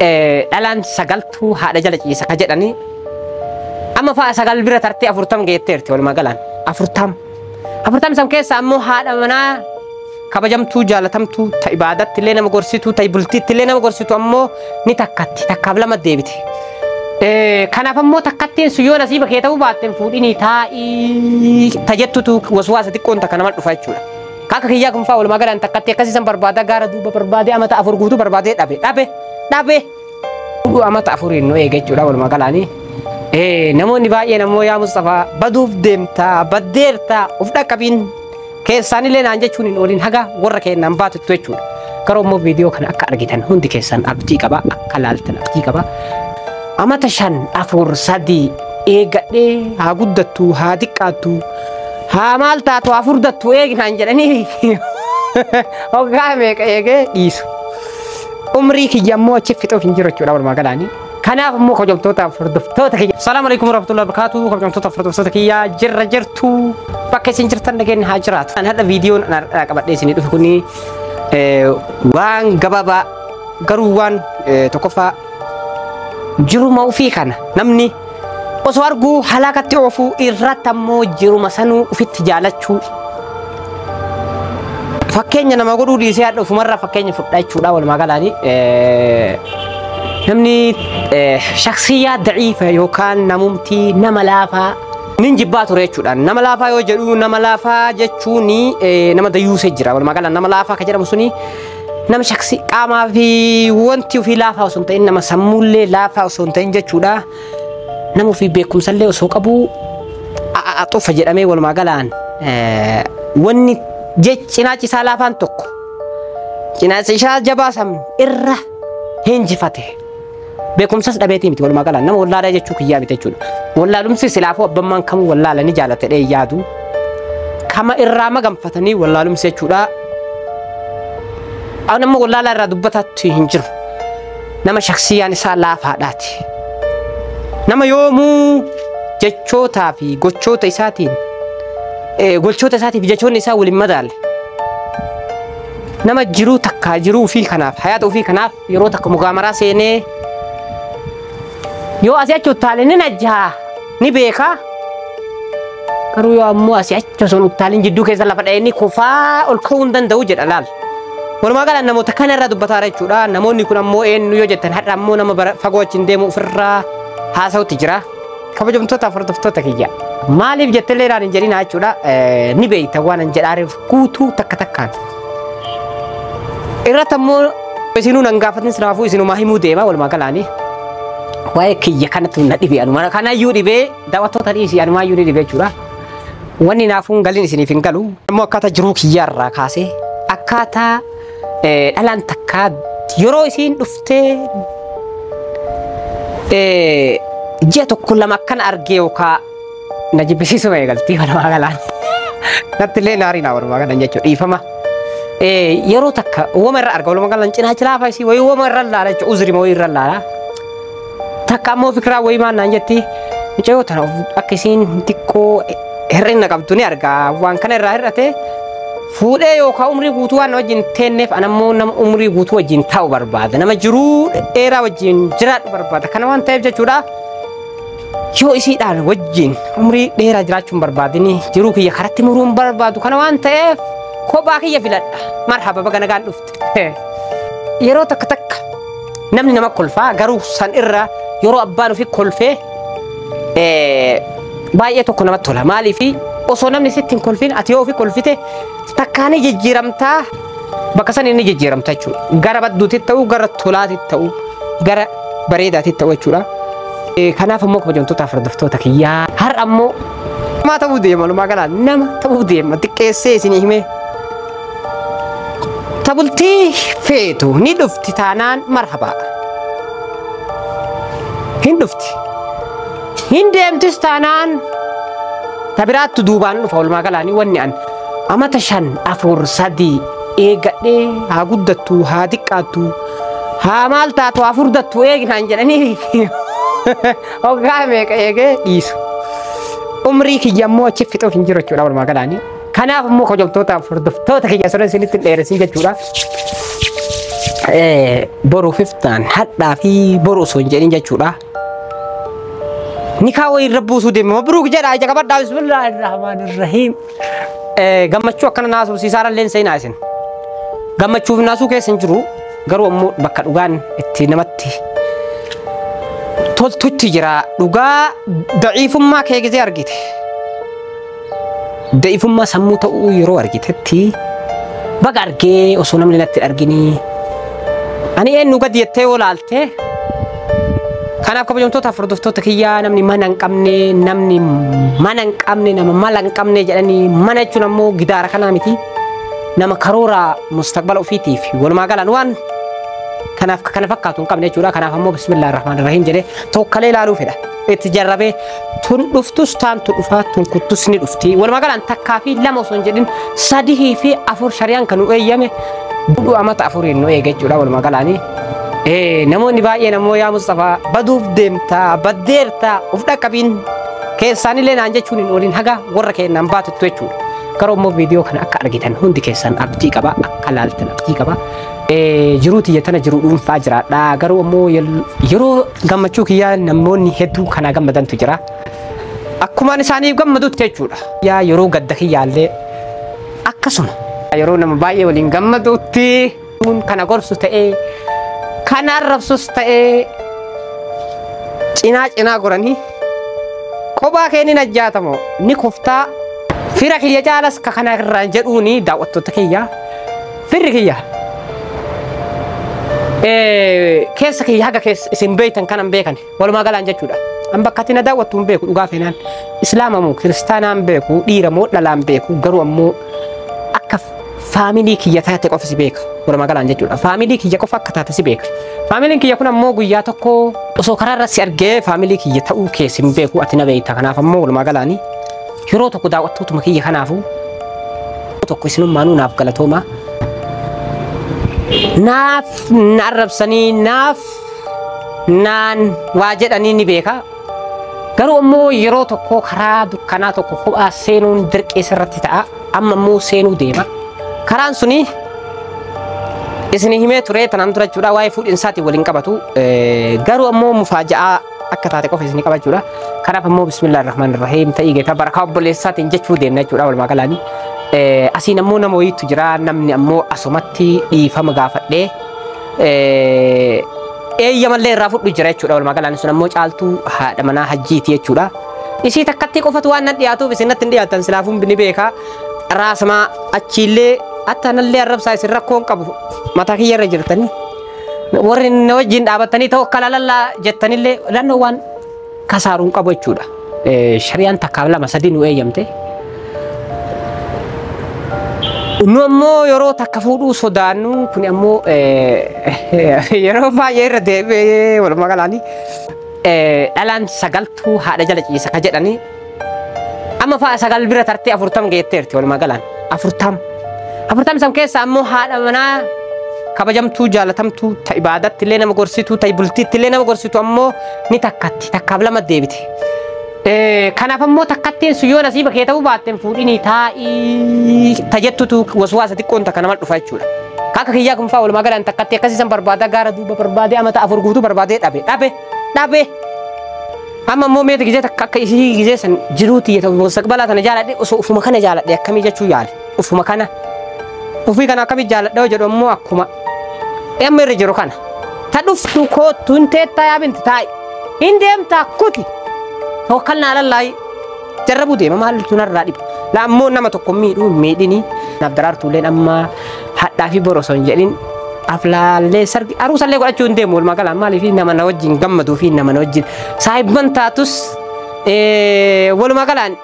Dhalaan sagaltuu haadha jala ciisa ka jedhanii amma fa'a 9 bira tartee 40 geetteerti walumaa galaan 40. 40 san keessa ammoo haadha manaa kabajamtuu jaalatamtuu ta ibaadatti illee nama gorsituu ta bultiitti illee nama gorsitu ammoo ni takkatti takkaaf lama deebite. Kanaaf ammoo takkattiin sun yoo nasiiba kee ta'uu baatteen fuudhinii taa'ii ta jettutu waswaasa xiqqoon takka nama dhufa jechuudha. Akka kiyyaa kun fa'aa walumaa galaan takkatti akkasiisan barbaada gaara duuba barbaadee amata 4 guutuu barbaadee dhabe dhabe dhabe. Amata 4 nu eega jechuudha walumaa galaanii. Namoonni baay'een ammoo yaa Mustafaa baduuf deemtaa baddeertaa of dhaqqabiin keessaanillee naan jechuun hin oolin haga warra keenyaan baatuttu jechuudha. Garuu immoo viidiyoo kana akka argitan hundi keessan abdii qaba akka laaltan abdii qaba. Amata 5 4 3 eegadhee haa guddattu haa xiqqaattu haa maal taatu haa furdattu eeginaan jedhanii hoggaa meeqa eegee dhiisu. Umrii kiyya immoo achi fixuuf hin jiru jechuudha walumaa galaanii. Kanaaf immoo kabajamtoota hordoftoota kiyya. Salaamu alaikum warahmatullahi wabarakatuh. Kabajamtoota hordoftoota kiyya jirra jirtu bakka isin jirtan nageenya haa jiraatu. An hadha viidiyoon qabadhee isinii dhufe kuni waan gabaabaa garuu waan tokkoffaa jiruma ofii kana namni osoo arguu halaakatti oofuu irratti ammoo jiruma sanuu ofitti jaalachuu. Fakkeenya nama godhuu dhiisee hadha ofumarraa fakkeenya fudhaa jechuudha walumaa galaanii. Namni shaksiyyaa daciifa yookaan namumtii nama laafaa nin jibbaa ture jechuudha. Nama laafaa yoo jedhu nama laafaa jechuun nama dayyuusee jira. Walumaa galaan nama laafaa kan jedhamu suni nama shaksii qaamaa fi wanti ofii laafaa osoo hin ta'in nama sammuullee laafaa osoo hin ta'in jechuudha. Nama ofii beekumsallee osoo qabu xufa jedhamee walumaa galaan wanni cinaachi isaa laafaan tokko cinaachi isaa jabaa san irra hinjifate. Beekumsas dhabeetii miti walumaa galaan nama wallaalaa jechuu kiyyaa miti jechuudha. Wallaalumsi silaafuu abbammaan kamuu wallaala ni jaalata jedhee yaadu. Kama irraa maganfatanii wallaalumsi jechuudha. Nama wallaalaa irraa dubbataatti hin jiru. Nama shaksiyyaan isaa laafaadhaati. Nama yoomuu jechootaa fi gochoota isaatiin gochoota isaatiif jechoonni isaa waliin madaalle. Nama jiruu takkaa jiruu ofii kanaaf hayaata ofii kanaaf yeroo takka mugaamaraa seenee yoo asii achi uttaale ni najjaa ni beeka. Garuu yoo ammoo asii achi osoo uttaalin jidduu keessa lafa dha'ee ni kufaa ol ka'uu hin danda'u jedha laal. Walumaa galaan namoota kana irraa dubbataara jechuudha. Namoonni kun ammoo eenyu yoo jettan har'a ammoo nama fagoo achi hin deemu ofirraa haasa'utti jira. Kabajamtoota hordoftoota kiyya. Maaliif jettellee naan hin jedhinaa jechuudha. Ni beekta waan hin jedhaareef guutuu takka takkaan. Irratti ammoo isinuu nan gaafatin siraafuu isinumaa himuu deema walumaa galaanii. Waa'ee kiyya kanatti na dhibee anuma kanayyuu dhibee daawwattoota dhiisii anumaayyuu ni dhibee jechuudha. Wanni naafuun galiin isiniif hin galu. Ammoo akkaataa jiruu kiyyaarraa kaasee akkaataa dhalaan takkaa yeroo isiin dhuftee ji'a 1 2 akkana argee yookaan na jibbisiisuma eegaltii walumaa galaan. Natti illee naarii naa walumaa galaan jechuudha dhiifama. Yeroo takka uumama irra arga walumaa galaan cinaacha laafaa isii wayii uumama irra laala jechuudha uzrima wayii irra laala. Takka ammoo fikiraa wayii maal naan jetti mucayyoo tana akka isiin xiqqoo hir'ina qabdu ni arga waan kana irraa hir'ate fuudhee yookaan umrii guutuu waan wajjin teenneef an ammoo nama umrii guutuu wajjin taa'u barbaada nama jiruu dheeraa wajjin jiraadhu barbaada kana waan ta'eef jechuudha. Yoo isiidhaan wajjin umrii dheeraa jiraachuun barbaadini jiruu kiyya karatti muruun barbaadu kana waan ta'eef kophaa kiyya filadha marhaba baga nagaan dhufte. Yeroo takka takka namni nama kolfaa garuu san irra yeroo abbaan ofii kolfee baay'ee tokko namatti tola. Maaliif osoo namni sitti hin kolfin ati yoo ofii kolfite takkaan ni jijjiiramtaa bakka san inni jijjiiramta jechuudha. Gara badduutti ta'uu gara tolaatti ta'uu gara bareedaatti ta'uu jechuudha. Kanaaf ammoo kabajamtoota hordoftoota kiyyaa har'a ammoo nama ta'uu deema walumaa galaan nama ta'uu deema xiqqeessee isinii himee. Tabultii feetu ni dhufti taanaan marhaba. Hin dhufti. Hin deemtis taanaan tabiraattu duubaan dhufa walumaa galaanii wanni an amata 5 4 3 eegadhee haa guddattu haa xiqqaattu haa maal taatu haa furdattu eeginaan jedhanii hoggaa meeqa eegee dhiisu. Umrii kiyya ammoo achi fixuuf hin jiru jechuudha walumaa galaanii. Kanaaf immoo kabajamtoota hordoftoota kiyya osoo isinitti hin dheeressin jechuudha. Boruuf iftaan hadhaa fi boru osoo hin jedhin jechuudha. Nikaa wayii irra buusuu deema. Mabruuk jedha ija qabadhaa. Bismillahirrahmanirrahiim. Gammachuu akkana naasuuf illee seenaa isin. Gammachuuf naasuu keessa hin jiru. Garuu ammoo bakka dhugaan itti namatti toltutti jira. Dhugaa daciifummaa kee gizee argite. Daciifummaa sammuu ta'uu yeroo argitetti baga argee osoo namni natti arginii. Ani eenyu gadi jettee yoo laalte. Kanaaf kabajamtoota hordoftoota kiyyaa, namni mana hin qabne, namni mana hin qabne nama mala hin qabne jedhanii. Mana jechuun ammoo gidaara kanaa miti, nama karoora mustaqbala ofiitiif walumaa galaan waan kanaaf kana fakkaatu hin qabne jechuudha. Kanaaf ammoo bismillahir rahmanir rahiim jedhee tokkalee ilaaluu fedha. Itti jarrabee tun dhuftus taantu dhufaa, tun kuttus ni dhufti. Walumaa galaan takkaa fi lama osoo hin jedhin sadii fi afur shariyaan kan nu eeyyame budhu amata afuriin nu eege jechuudha walumaa galaanii. Namoonni baay'een ammoo yaa Mustafaa baduuf deemtaa, baddeertaa, uf dhaqqabiin keessaanillee naan jechuun hin oolin haga warra keenyaan baatuttu jechuudha. Garuu immoo viidiyoo kana akka argitan hundi keessan abdii qaba, akka laaltan abdii qaba. Jiruu tiyya tana jiruu dhuunfaa jiraadha. Garuu ammoo yeroo gammachuu kiyyaa namoonni hedduu kana gammadantu jira. Akkumaan isaaniif gammadutti jechuudha. Yaa yeroo gadda kiyyaallee akkasuma. Yeroo nama baay'ee waliin gammadutti kana gorsu ta'ee, kana arrabsus ta'ee, cinaa cinaa goranii kophaa kee ni najjaatamoo ni koftaa fira kiyya caalas ka kana irraan jedhuuni. Daawwattoota kiyya, firri kiyya keessa kiyya haga keessa isin beeytan kanan beekan walumaa galaan jechuudha. An bakka ati na daawwattu hin beeku. Dhugaa feenaan islaama moo kiristaanaan beeku, dhiira moo dhalaan beeku, garuu ammoo akka faamilii kiyya taate qofa si beeka walumaa galaan jechuudha. Faamilii kiyya qofa akka taate si beeka. Faamiliin kiyya kun ammoo guyyaa tokko osoo karaa irra si argee faamilii kiyya ta'uu keessa hin beeku, ati na beekta. Kanaaf ammoo walumaa galaanii yeroo tokko daawwattootuma kiyya kanaafuu tokko isinummaanuu naaf galatooma. Naaf na arrabsanii, naaf naan waa jedhanii ni beeka. Garuu ammoo yeroo tokko karaa dukkanaa tokko kophaa seenuun dirqee sirratti ta'a. Amma ammoo seenuu deema. Karaan suni isin himee ture tanaan dura jechuudha, waa'ee fuudhinsaatiin waliin qabatu. Garuu ammoo mufaaja'aa akka taate qofa isin qabachuudha. Kanaaf ammoo bismillahir rahmanir rahiim ta'ii geeta barakaa obboleessaatiin jechuu deemna jechuudha walumaa galaanii. Asiin ammoo nama wayiitu jira, namni ammoo asumatti dhiifama gaafadhee eeyyamallee irraa fudhu jira jechuudha walumaa galaan. Sun ammoo Caaltuu haadha manaa Hajjiiti jechuudha. Isii takkatti qofatu waan nan dhiyaatuuf isin natti hin dhiyaatan, silaafuun ni beeka. Raasamaa achiillee attanallee arrabsaa isin rakkoon qabu, mataa kiyya irra jirtanii. Warri na wajjin dhaabattanii ta'u akka lalallaa jettanillee lannoo waan kasaaruun qabu jechuudha. Shariyaan takkaaf lama sadii nu eeyyamte. Nu ammoo yeroo takka fuudhuu sodaannu kun ammoo yeroo baay'ee irra deebi'ee walumaa galaanii dhalaan sagaltuu haadha jala ciisa ka jedhanii amma fa'a sagal bira tartee 40 geetteerti walumaa galaan 40. 40 san keessa ammoo haadha manaa kabajamtuu, jaalatamtuu, ta ibaadatti illee nama gorsitu, ta bultiitti illee nama gorsitu ammoo ni takkatti takkaaf lama deebite. Kanaaf ammoo takkattiin sun yoo nasiiba kee ta'uu baatteen fuudhinii taa'ii tajettutu waswaasa xiqqoon takka nama dhufa jechuudha. Akka kiyyaa kun fa'aa walumaa galaan takkatti akkasiisan barbaada, gaara duuba barbaadee amata 4 guutuu barbaadee dhabe dhabe dhabe. Amma immoo meeta gizee takka akka isii gizee san jiruu tiyya ta'u mustaqbalaa tana jaaladhe, osoo ufuma kana jaaladhe akkamii jechuu yaale, ufuma kana ufii kana akkamii jaaladhe jedhu ammoo akkuma amma irra jiru kana. Ta dhuftu koottu, hin teettaa yaa binti taa'i, hin deemtaa kuti, tawakkalnaa alallaahi jarrabuu deema, maaltu narraa dhiba. La ammoo nama tokko miidhuu hin miidhini. Naaf Daraartuuleen amma hadhaa fi bor osoo hin jedhin aflaallee sargi aruusallee godhachuu hin deemu walumaa galaan, maaliif nama na wajjin gammaduu fi nama na wajjin saahibban taatus walumaa galaan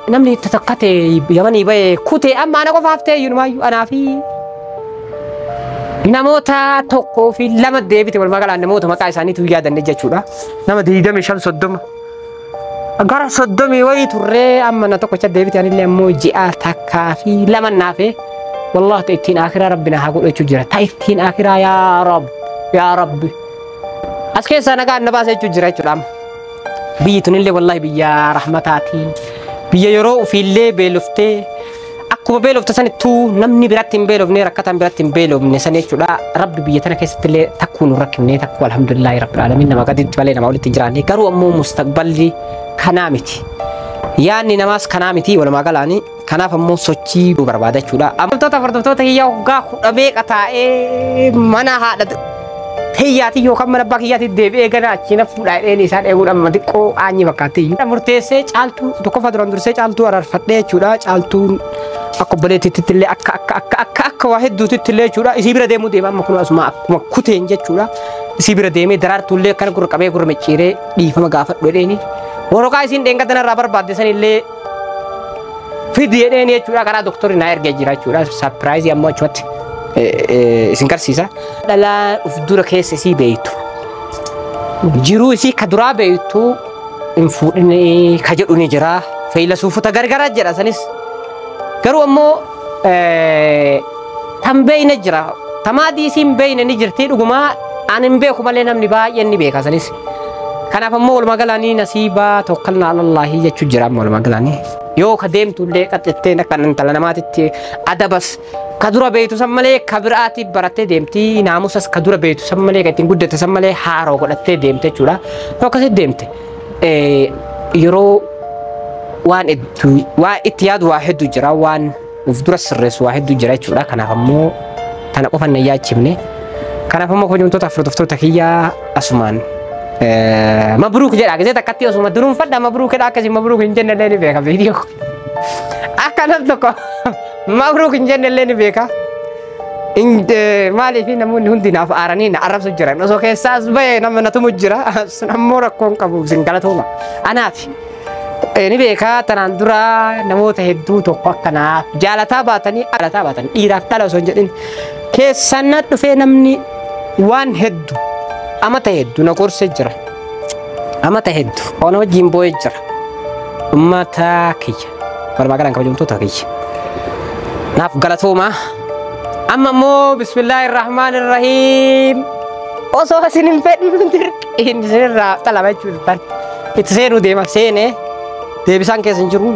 namni tatakkate Yamanii bahe kutee amma ana qofaaf ta'e iyyuu anaa fi namoota tokkoo fi lama deebite walumaa galaan, namoota maqaa isaaniitu yaadanne jechuudha. Nama 25, 30 gara 30 wayii turree amma na tokkocha deebite. Anillee ammoo ji'a takkaa fi lama naafee wallahi ta ittiin akiraa rabbi na haa godhu jechuu jira. Ta ittiin akiraa yaa Rabbi, yaa Rabbi. As keessaa nagaan na baasa jechuu jira jechuudha amma. Biyyi tunillee wallahi biyya rahmataatiin, biyya yeroo ofiillee beeloftee akkuma Bakkuma beelofte sanittuu namni biratti hin beelofne, rakkataan biratti hin beelofne san jechuudha. Rabbi biyya tana keessatti illee takkuu nu rakkifne, takkuu, alhamdulillahi rabbil alamin, nama gaditti malee nama walitti hin jiraanne. Garuu ammoo mustaqballi kanaa miti. Yaanni namaas kanaa miti walumaa galaani. Kanaaf ammoo sochii barbaada jechuudha. Amantoota hordoftoota kiyyaa, waggaa 10 meeqa taa'ee mana haadha kiyyaatii yookaan mana abbaa kiyyaatii deebi'ee gara achi na fuudhaa jedheen isaan eeguun amma xiqqoo aanyi fakkaatti iyyuu. Murteessee Caaltuu tokkoffaa duraan dursee Caaltuu araarfadhee jechuudha. Caaltuun akka obboleettiitti illee, akka akka akka akka akka waa hedduutitti illee jechuudha. Isii bira deemuu deema amma kun asuma akkuma kuteen jechuudha. Isii bira deemee Daraartuu illee akkana gurra qabee gurra micciiree dhiifama gaafadhu jedheeni. Waraqaa isiin dheengadda narraa barbaadde sanillee fidi jedheeni jechuudha. Karaa doktorri naa ergee jira jechuudha. Surprise ammoo achumatti isin garsiisa. Dhalaa uf dura keessa isii beeytu. Jiruu isii ka duraa beeytu hin fuudhine ka jedhu ni jira. Feeyilasuufota gargaraa jedha sanis. Garuu ammoo tan beeyne jira. Tamaadii isii hin beeyne ni jirti dhugumaa, ani hin beeku malee namni baay'een ni beeka sanis. Kanaaf ammoo walumaa galaanii nasiibaa tokkalna alallaahi jechuu jira amma walumaa galaanii. Yoo ka deemtu illee qaxxitteen akka intala namaatitti adabas ka dura beeytu san malee ka biraati barattee deemti, naamusas ka dura beeytu san malee, ka ittiin guddate san malee haaroo godhattee deemte jechuudha. Yoo akkasitti deemte yeroo waan hedduu waa itti yaadu waa hedduu jira, waan uf dura sirreessu waa hedduu jira jechuudha. Kanaaf ammoo tana qofa hin yaachifne. Kanaaf ammoo kabajamtoota hordoftoota kiyyaa, asumaan mabruuk jedha. Gisee takkatti osuma dunuunfadha mabruuk jedha. Akkasii mabruuk hin jenne illee ni beeka viidiyoo. Akka nam tokko mabruuk hin jenne illee ni beeka. Maaliif namoonni hundi naaf aaranii na arrabsu jiran? Osoo keessaas bahee nama na tumu jira. Sun ammoo rakkoon qabu, isin galatooma. Anaaf ni beekaa, tanaan dura namoota hedduu tokko akka naaf jaalataa baatanii, jaalataa baatan, dhiiraaf dhala osoo hin jedhin keessan na dhufee namni waan hedduu amata hedduu na gorsee jira. Amata hedduu ona wajjin boo'ee jira. Uummata kiyya. Walumaa galaan kabajamtoota kiyya. Naaf galatooma. Amma immoo bismillaahi rahmaan irrahiim. Osoo isin hin fedhin dirqiin isinirraa xalaba jechuudha. Itti seenuu deema, seenee deebisaan keessa hin jiru.